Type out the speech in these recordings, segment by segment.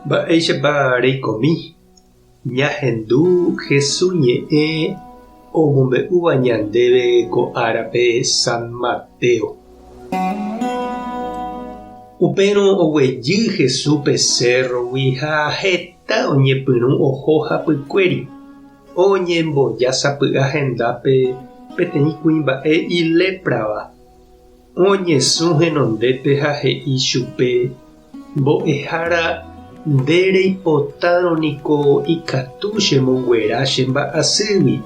Mba'éichapa reikomi ñahendu Hesu ñe'ẽ omombe'úva ñandéve ko árape San Mateo. Upérõ oguejy Hesu pe cérrogui ha heta oñepyrũ oho hapykuéri. Oñemboja sapy'a hendápe peteĩ kuimba'e iléprava. Oñesũ henondépe ha he'i chupe, Mbo'ehára, nde reipotárõ niko ikatu chemonguera che mba'asýgui.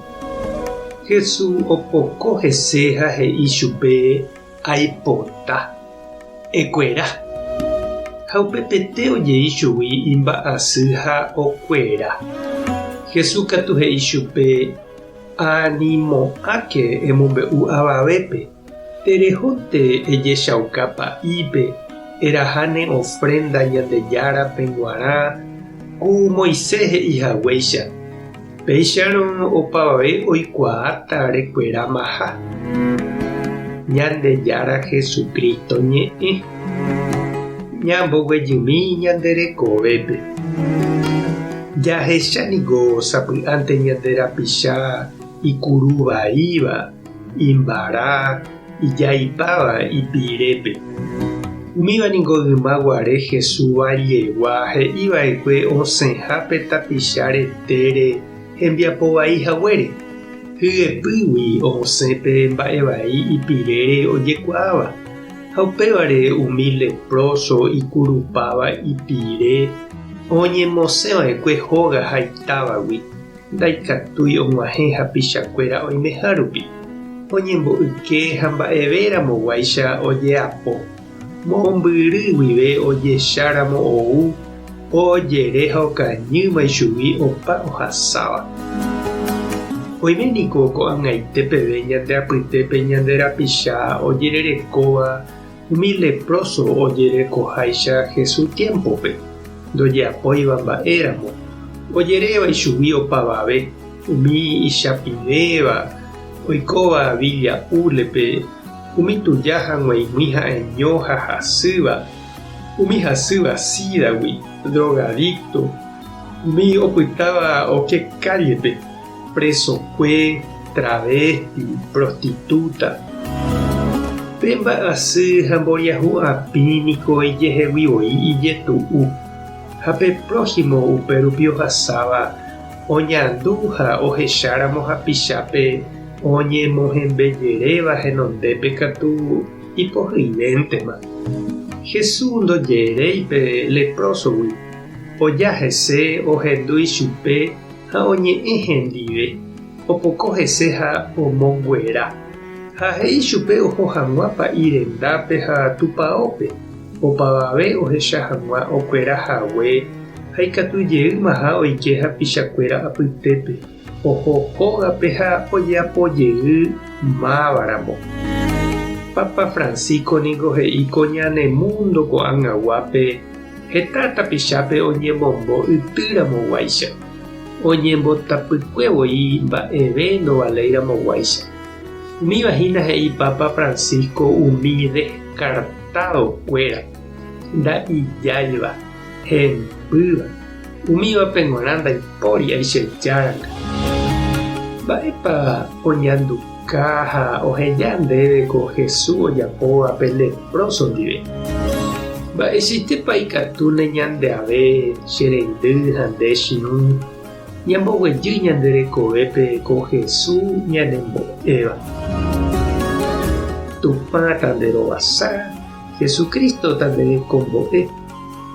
Jesús opoko hese ha he'i chupe, Aipota. Ekuera. Ha upepete ojei chugui imba'asy ha okuera. Jesús katu he'i chupe, Animo'ãke emombe'u avavépe. Terehónte ejechauka pa'ípe, eraha ne ofrénda Ñandejárape g̃uarã ku Moisés he'i haguéicha. Péicharõ opavave oikuaáta rekuerámaha. Ñandejára Jesucristo ñe'ẽ. Ñamboguejymi ñande rekovépe. Jahecha niko sapy'ánte ñande rapicha ikuru vaíva. Imbara, ijaipáva ipirépe. Umíva ningo yma guare Jesús vallegua he'i va'ekue osẽha pe tapicha retére hembiapo vai haguére. Hyepýgui osẽ pe mba'e vai ipirére ojekuaáva, ha upévare umi lepróso ikurupáva ipire oñemosẽ va'ekue hóga ha itávagui. Ndaikatúi og̃uahẽ hapichakuéra oimeha rupi, oñembo'yke ha mba'evéramo guáicha ojeapo. Mombyry guive ojecháramo ou, ojere ha okañýma ichugui opa ohasáva. Oime niko ko'ag̃aite peve ñande apytépe ñande rapicha ojererekóva umi lepróso ojerekoháicha Jesús tiémpope, ndojeapóiva mba'éramo, ojeréva ichugui opavave, umi ichapĩvéva, oikóva Villa Úlepe, umi tuja ha g̃uaig̃ui ha'eño ha hasýva, umi hasýva sídagui, drogadicto, umi opytáva oke kállepe, presokue, travesti, prostituta. Pe mba'asy ha mboriahu apĩ niko ijehegui voi ijetu'u, ha pe prójimo upérupi ohasáva oñandu ha ohecháramo hapichápe oñemohembejeréva henondépe katu ipohyivéntema. Jesús ndojeréi pe leprósogui, oja hese ohendu ichupe ha oñe'ẽ hendive, opoko hese ha omonguera. Ha he'i chupe oho hag̃ua pa'i rendápe ha tupaópe, opavave ohecha hag̃ua okuera hague ha ikatu jeýmaha oike hapichakuéra apytépe, oho hógape ha ojeapo jey mávaramo. Papa Francisco niko he'i ko ñane múndo ko'ag̃aguápe Heta tapichápe oñemombo ytýramoguáicha, oñembotapykue voi mba'eve ndovaléiramoguáicha. Umíva hína he'i Papa Francisco umi descartado-kuéra, nda'ijáiva, hembýva, umívape g̃uarã ndaipóri aichejáranga. Mba'épa oñanduka ha oheja ndéve ko Jesús ojapóva pe lepróso ndive? Mba'eichaitépa ikatúne ñande ave, che reindy ha nde chirũ, ñamboguejy ñande rekovépe ko Jesús ñanembo'éva? Tupã tanderovasa, Jesucristo tanderekombo'e,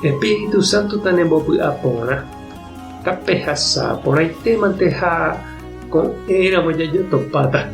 Espíritu Santo tanembopy'aporã. Tapehasa porãitémante ha ko'ẽramo jajotopáta.